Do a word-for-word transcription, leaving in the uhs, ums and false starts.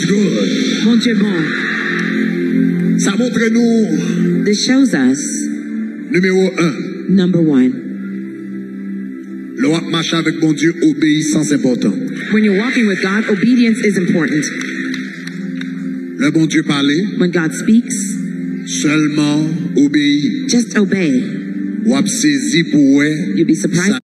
Good. Bondye bon. Sa montre nou, This shows us, nimewo en, number one, lè w ap mache avèk Bondye, obeyisans enpòtan. When you're walking with God, obedience is important. Lè Bondye pale, When God speaks, sèlman obeyi. Just obey. W ap sezi pou wè You'll be surprised.